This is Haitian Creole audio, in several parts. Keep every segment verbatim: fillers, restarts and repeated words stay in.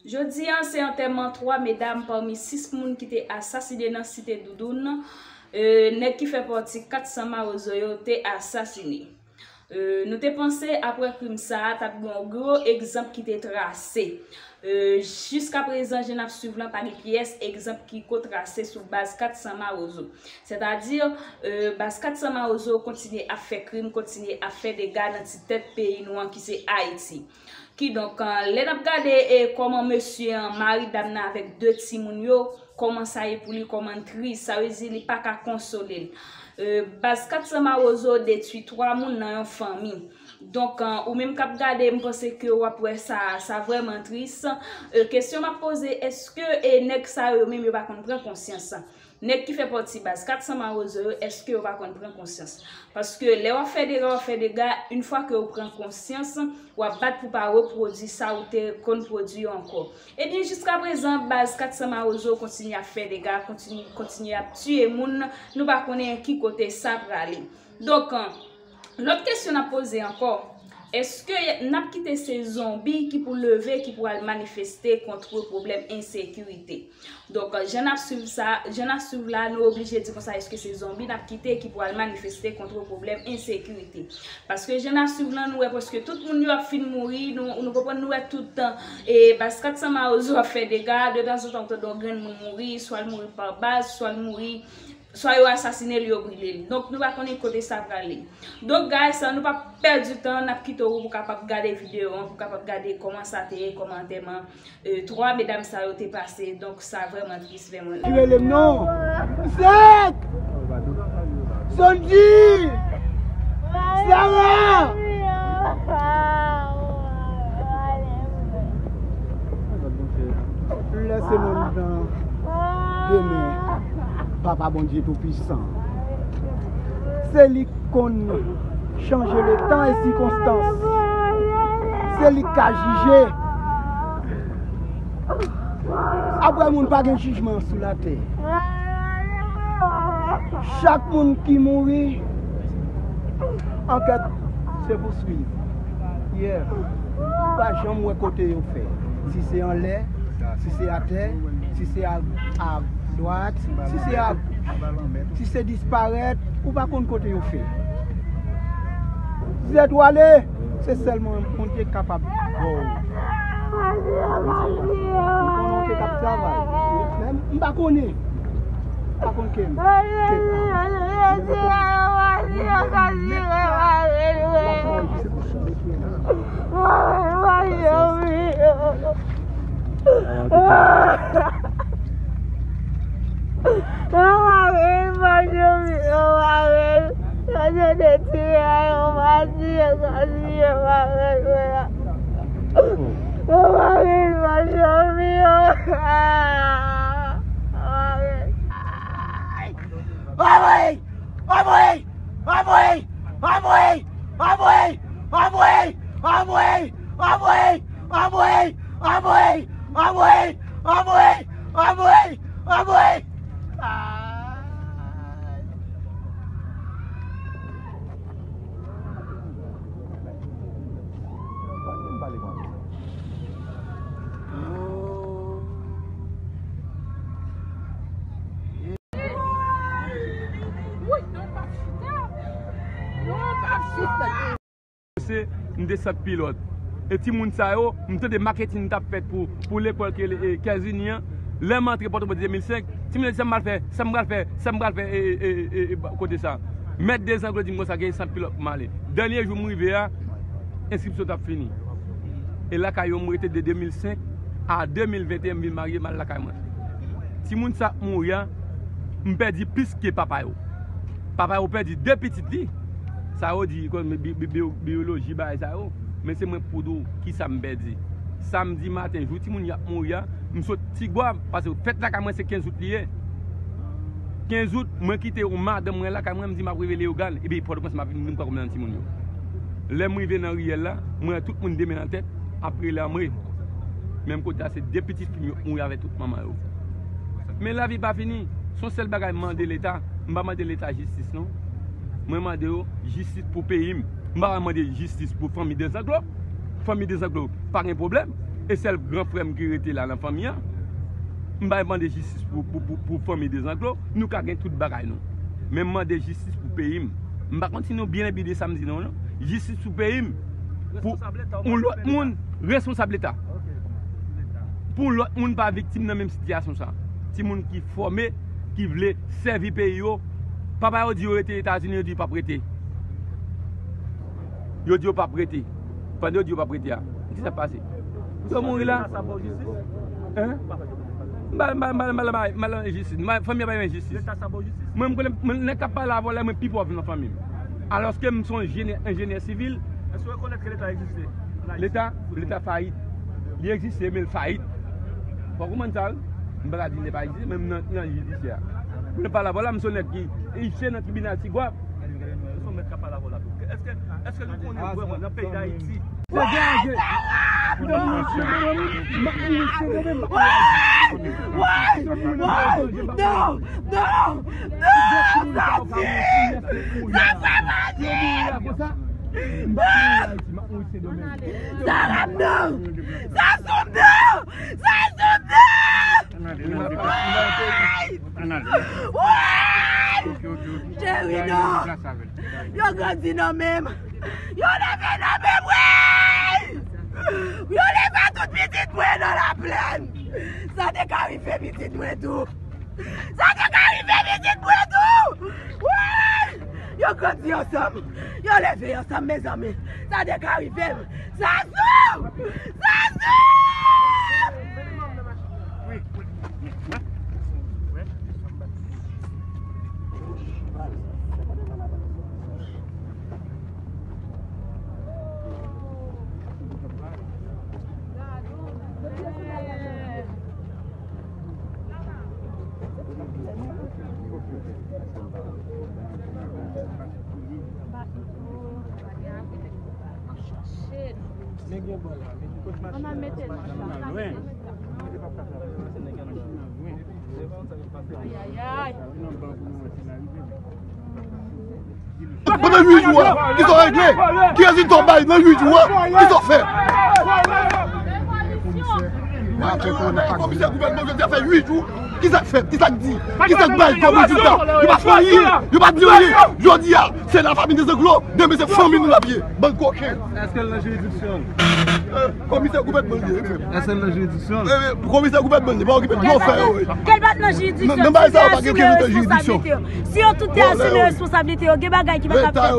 Jodi a, se antèman twa medam pami sis moun ki te asasinen nan Site Doudoun, euh, nèg ki fè pati kat san Mawozo yo te asasinen. Euh, nou te panse, apre krim sa a, t ap gen yon gwo egzanp ki te trase. Euh, jiskaprezan, jan n ap swiv lan, pa gen pyès egzanp ki ko trase sou baz kat san Mawozo. Sètadi, euh, baz kat san Mawozo kontinye ap fè krim, kontinye ap fè dega nan ti tèt peyi nou an ki se Ayiti. Kidonk, euh, lè n ap gade, e, kòman mesye an mari dam nan avèk de timoun yo, kòman sa ye pou li, kòman l tris, sa vle di li pa ka konsole l. Euh, baz kat san Mawozo detwi twa moun nan yon fanmi. Donk, euh, ou menm k ap gade, m panse ke w ap wè sa, sa vrèman tris. Euh, kesyon m ap poze, èske, e, nèg sa yo, yo menm yo pa konn pran konsyans? Nèg ki fè pati baz kat san Mawozo yo, èske yo pa konn pran konsyans? Paske lè w ap fè dega, w ap fè dega, yon fwa ke w pran konsyans, w ap bat pou pa repwodui sa ou te konn pwodui ankò. Ebyen, jiskaprezan, baz kat san Mawozo kontinye ap fè dega, kontinye, kontinye ap tiye moun, nou pa konnen ki kote sa prale. Donk, lòt kesyon n ap poze ankò, èske n ap kite se zonbi ki pou leve, ki pou al manifeste kont pwoblèm ensekirite? Donk, jan n ap swiv sa, jan n ap swiv la, nou oblije di konsa, èske se zonbi n ap kite ki pou al manifeste kont pwoblèm ensekirite? Paske jan n ap swiv lan, nou wè prèske tout moun yo ap fin mouri, nou, nou konprann, nou wè tout, e, baz kat san Mawozo ap fè dega, de tanzantan ou tande yon grenn moun mouri, swa l mouri pa baz, swa l mouri, swa yo asasine l, yo brile l. Donk, nou pa konnen kote sa prale. Donk, guys, nou pa pèdi tan, n ap kite w pou w kapab gade videyo an, pou w kapab gade kòman sa te ye, kòman antèman, e, twa medam sa yo te pase. Donk, sa vrèman tris, vrèman. Ki rele m non? Zèk! Sondy! Sara! Lè se nonm nan demen, Papa Bondye Toupisan. Se li k konn chanje letan e sikonstans. Se li k ka jije. Apre moun pa gen jijman sou latè. Chak moun ki mouri, ankèt se pou swiv. Yeah. Ou pa janm wè kote yo fè. Si se anlè, si se atè, si se a, a dwat, si se a, si se disparèt, ou pa konn kote yo fè. Zèt ou ale, se sèlman Bondye k kapab ba w. M konnen w te k ap travay. Men m pa konnen. M pa konn ke m. Ke m. Yo mare l, manje m, yo mare l. Yo te tire a, yo pa tiye, sa tiye mare l, frè. Yo mare l, manje m, yo. Yo mare l. Anmwey! Anmwey! Anmwey! Anmwey! Anmwey! Anmwey! Anmwey! Ay! Se, m te sant pilòt. E timoun sa yo, m tande maketin t ap fèt pou, pou lekòl ke, e, Kèzini an. Lè m antre Pòtoprens de mil senk, timoun yo di, "Sa m pral fè, sa m pral fè, sa m pral fè, e, e, e, e, e, kote sa?" Mèt Dezanglo di m konsa, "Gen sant pilòt pou m ale." Dènye jou m rive a, enskripsyon t ap fini. E lakay yo m rete de de mil senk a de mil venteyen, m vin marye, m al lakay mwen. Timoun sa ap mouri a, m pèdi plis ke papa yo. Papa yo pèdi de pitit li. Sa yo di, kon, bi-, bi-, bi-, biyoloji, bagay sa yo. Men se mwen k pou di w kisa m pèdi. Samdi maten, jou timoun yo ap mouri a, m sot Tigwav, paske fèt lakay mwen se kenz out li ye. Kenz out, mwen kite yon madanm mwen lakay mwen, m di m ap rive Leyogàn, epi Pòtoprens m ap vin, vin pran kòb nan timoun yo. Lè m rive nan riyèl la, mwen wè tout moun de men nan tèt, ap rele anmwe. Menm kote a, se de pitit fi m yo mouri avèk tout manman yo. Men lavi pa fini. Se yon sèl bagay m mande Leta. M pa mande Leta jistis, non. Mwen mande yo jistis pou peyi m. M pa mande jistis pou fanmi Dezanglo. Fanmi Dezanglo pa gen pwoblèm. E sèl gran frè m ki rete la nan fanmi an. M pa mande jistis pou, pou, pou, pou fanmi Dezanglo. Nou ka gen tout bagay nou. Men m mande jistis pou peyi m. M pa konn si nou byen enbi de sa m di nou, non. Jistis pou peyi m. Pou yon lòt moun, responsab Leta. Pou yon lòt moun pa viktim nan menm sitiyasyon sa. Timoun ki fòme, ki vle sèvi peyi yo. Papa yo di yo rete Etazini, yo di yo p ap rete. Yo di yo p ap rete. Pandan yo di yo p ap rete a, ki sa k pase? Yo mouri la. Hein? M pa, m pa, m pa, m pa, m pa, m pa nan jistis. M pa, fanmi an pa nan jistis. Mwen, m konnen, mwen, nèg k ap pale avè w la, mwen pi pòv nan fanmi m. Alòske m se yon enjenyè, enjenyè sivil. Èske w rekonèt ke Leta egziste? Leta, Leta fayit. Li egziste, men l fayit. Fò w konprann sa, wi. M pa ka di Leta egziste, men m nan, nan jidisyè a. Pou n pale avè w la, m se yon nèg ki iche nan tribinal Tigwav. Èske, èske nou konnen vrèman nan peyi Dayiti? Non, non, non, sòti! Sa fè madi! Sa rap non! Sa sou non! Sa sou non! Woy! Cheri, non! Yo grandi nan men m! Yo leve nan men m, wi! Yo leve tout pitit mwen nan laplèn! Sa te ka rive pitit mwen tou! Sa te ka rive pitit mwen tou! Woy! Yo grandi ansanm! Yo leve ansanm, mezanmi! Sa te ka rive m! Zazou! Zazou! Ann al mete l. Ay, ay, ay. Pandan uit jou a, ki sa w regle? Ki rezilta w bay nan uit jou a? Ki sa w fè? Komisè gouvènman jodi a fè uit jou. Ki sa k fèt? Ki sa k di? Ki sa k bay kòm rezilta? Yo pa fè anyen. Yo pa di anyen. Jodi a, se lafanmi Dezanglo. Demen se fanmi nou l ap ye. Bann koken. Èske l nan jiridiksyon? Komisè gouvènman li ye, frè m. Èske l nan jiridiksyon? Komisè gouvènman li, pa okipe dlo fè yo. Ke l pa t nan jiridiksyon, si yo te asime responsablite yo, si yo tout te asime responsablite yo, gen bagay ki pa t ap fèt.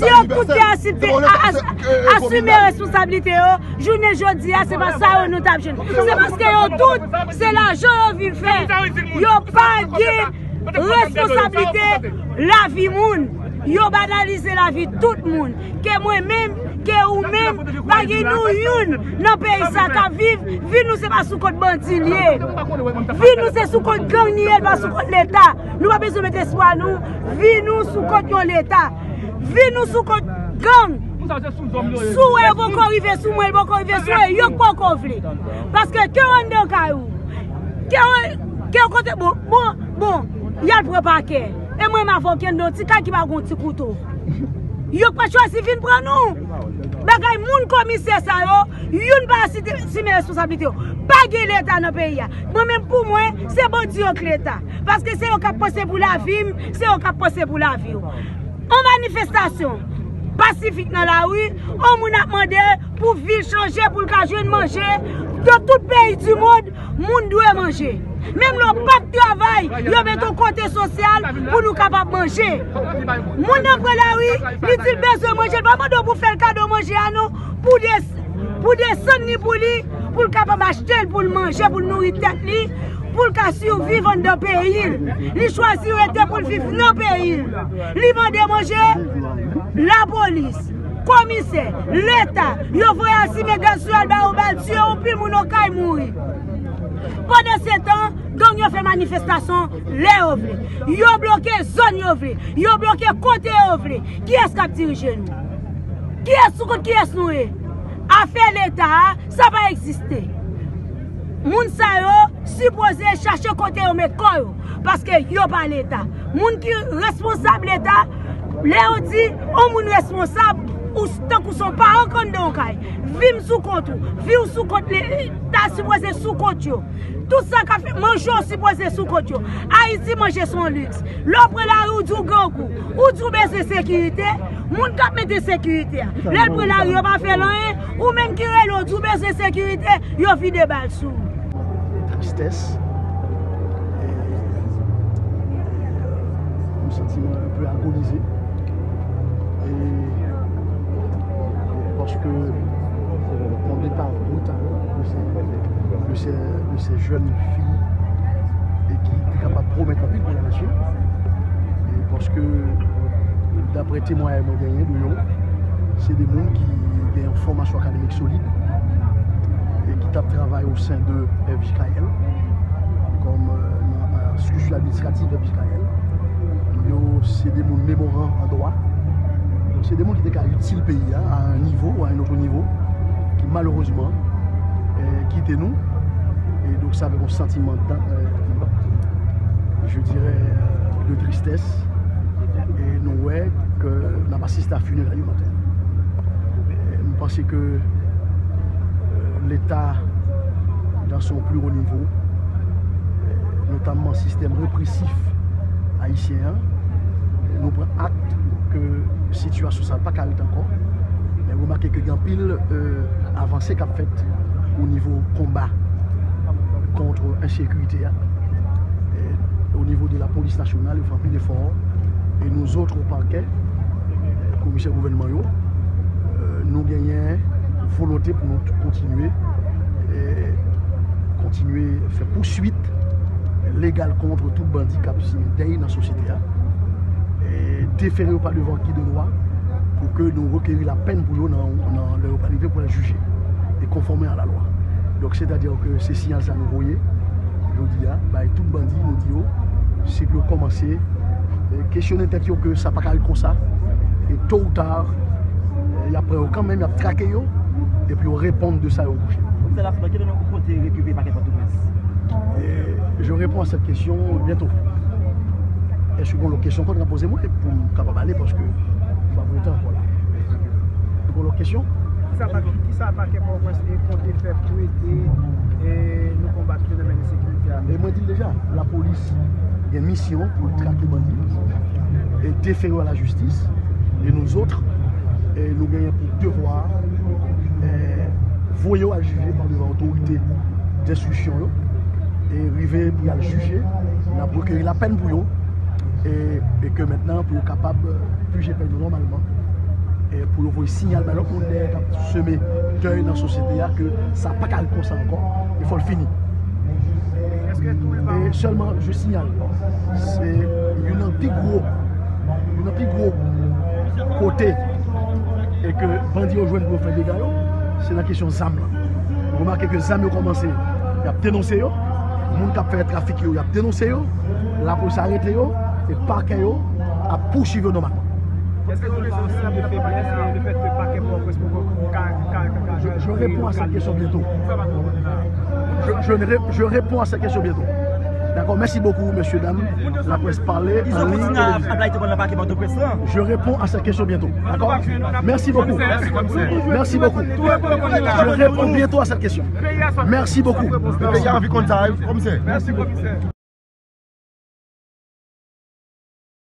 Si yo tout te asime, asime responsablite yo, jounen jodi a, se pa sa yo nou t ap jwenn. Se paske yo tout, se lajan yo vin fè. Yo pa gen responsablite lavi moun. Yo banalize lavi tout moun. Ke mwen menm, ke ou menm, pa gen nou youn nan peyi sa k ap viv. Vi nou se pa sou kont bandi l ye. Vi nou se sou kont gang li ye, l pa sou kont Leta. Nou pa bezwen met espwa nou. Vi nou sou kont yon Leta. Vi nou sou kont gang. Si w wè yo poko rive sou mwen, yo poko rive sou mwen, yo k poko vle. Paske ke w anndan kay ou, ke w, ke w kote, bon, bon, bon, y al pran pakè. E mwen m avè w ki anndan yon ti kay ki pa gen yon ti kouto. Yo pa chwazi vin pran nou. Bagay moun komisè sa yo, youn pa asite, asime responsablite yo. Pa gen Leta nan peyi a. Mwen menm pou mwen, se bandi yo k Leta. Paske se yo k ap panse pou lavi m, se yo k ap panse pou lavi w. Yon manifestasyon pasifik nan lari, yon moun ap mande pou vi l chanje, pou l ka jwenn manje. Nan tout peyi di mond, moun dwe manje. Menm lè w p ap travay, yo mete w kote sosyal pou nou kapab manje. Moun nan pran lari, li di l bezwen manje, l pa mande w pou fè l kado manje a non, pou de pou desann li pou li, pou l kapab achte l, pou l manje, pou l nouri tèt li, pou l ka siviv anndan peyi l. Li chwazi rete pou l viv nan peyi l. Li mande manje, lapolis, komisè, Leta, yo voye asime gaz sou al ba yo bal, tiye yon pil moun, okay mouri. Pandansetan, gang yo fè manifestasyon lè yo vle. Yo bloke zòn yo vle. Yo bloke kote yo vle. Kiyès k ap dirije nou? Kiyès, sou kont kiyès nou ye? Afè Leta a, sa pa egziste. Moun sa yo sipoze chache kote yo met kò yo, paske yo pa Leta. Moun ki responsab Leta, lè yo di yon moun responsab, Ou s- tankou se yon paran k anndan yon kay. Vi m sou kont ou. Vi w sou kont li, ta sipoze sou kont yo. Tout sa k ap fèt, manje w sipoze sou kont yo. Ayiti, manje se yon liks. Lè w pran lari, ou di w grangou. Ou di w bezwen sekirite. Moun k ap mete sekirite a, lè l pran lari, yo pa fè l anyen. Ou menm ki rele w, di w bezwen sekirite, yo vide bal sou ou. Tristès. E, e, m santi mwen un peu agonizé. E, paske, euh, on départ brutal de ces, de ces, de ces jeunes filles et qui, qui étaient capables de promettre anpil pou lanasyon. E paske, daprè temwayaj mwen genyen de yo, se de moun ki gen yon fòmasyon akademik solid e ki t ap travay o sen de F J K L, kòm, euh, nan, euh, strikti administratif F J K L. Yo se de moun memoran an dwa. Donk, se de moun ki te ka itil peyi a, a un niveau, à un autre niveau, ki malerezman, euh, kite nou. E donk, sa avèk yon santiman, euh, je dirais, euh, de tristès. E nou wè ke n ap asiste a finerèy yo maten. E m panse ke, euh, Leta, dans son plus haut niveau, euh, notamman sistèm represif ayisyen an, nou pran akte ke sitiyasyon sa pa ka ret ankò. Men remake ke gen anpil, euh, avanse k ap fèt o nivo konba kont ensekirite a, euh, o nivo de la polis nasyonal, yo fè anpil efò. E nou zòt o pakè, euh, komisè gouvènman yo, euh, nou genyen volonte pou nou t- kontinye, euh, kontinye fè pouswit legal kont tout bandi k ap simen dèy nan sosyete a. E defere yo pa devan ki de dwa pou ke nou rekeri lapèn pou yo nan, nan lè yo pral rive pou al jije e konfòme a la lwa. Donk, sètadi ke se siyal sa nou voye jodi a, bay tout bandi, nou di yo, se pou yo kòmanse, e, kesyone tèt yo ke sa pa ka ret konsa, e to ou ta, e, y ap pran yo kanmenm, y ap trake yo, epi yo reponn de sa yo bouje. Komisè Lafrans, ki jan nou konte rekipere pakè Pòtoprens? E, je réponds à cette question bientôt. Èske gen lòt kesyon ankò n ap poze mwen pou m kapab ale, paske m pa pran tan ankò la. Gen lòt kesyon? Kisa pa, kisa pakè Pòtoprens e konte fè pou ede, e, nou konbat fenomèn ensekirite a? E mwen di l deja, lapolis gen misyon pou l trake bandi, e defere yo a lajistis, e nou zòt, e nou genyen pou devwa, e, voye yo al jije pa devan otorite denstriksyon yo, e rive pou y al jije, n ap rekeri lapèn pou yo, e, e ke mentnan pou yo kapab, euh, pije pèn yo nòmalman, e pou yo voye siyal bay lòt moun dèyè k ap seme dèy nan sosyete a ke sa pa ka ret konsa ankò, e fò l fini. E sèlman, je signale, se youn nan pi gwo, youn nan pi gwo kote e ke bandi yo jwenn pou yo fè dega yo, se nan kesyon zam lan. Nou remake ke zam yo kòmanse, y ap denonse yo. Moun k ap fè trafik yo, y ap denonse yo. Lapolis arete yo, e pakè yo ap pouswiv yo nòmalman. Èske se yon siy de feblès, e le fèt ke pakè Pòtoprens poko ka, ka, ka, ka, Je, je réponds à cette question bientôt. Je, je ne ré- je réponds à cette question bientôt. D'accord, merci beaucoup, messieurs, dames. La presse parle en ligne. Kisa w kontinye ap ap lite kò nan pakè Pòtoprens lan? Je réponds à cette question bientôt. D'accord? Merci beaucoup. Merci beaucoup. Je réponds bientôt à cette question. Merci beaucoup. Peyi a anvi konn sa, wi, komisè.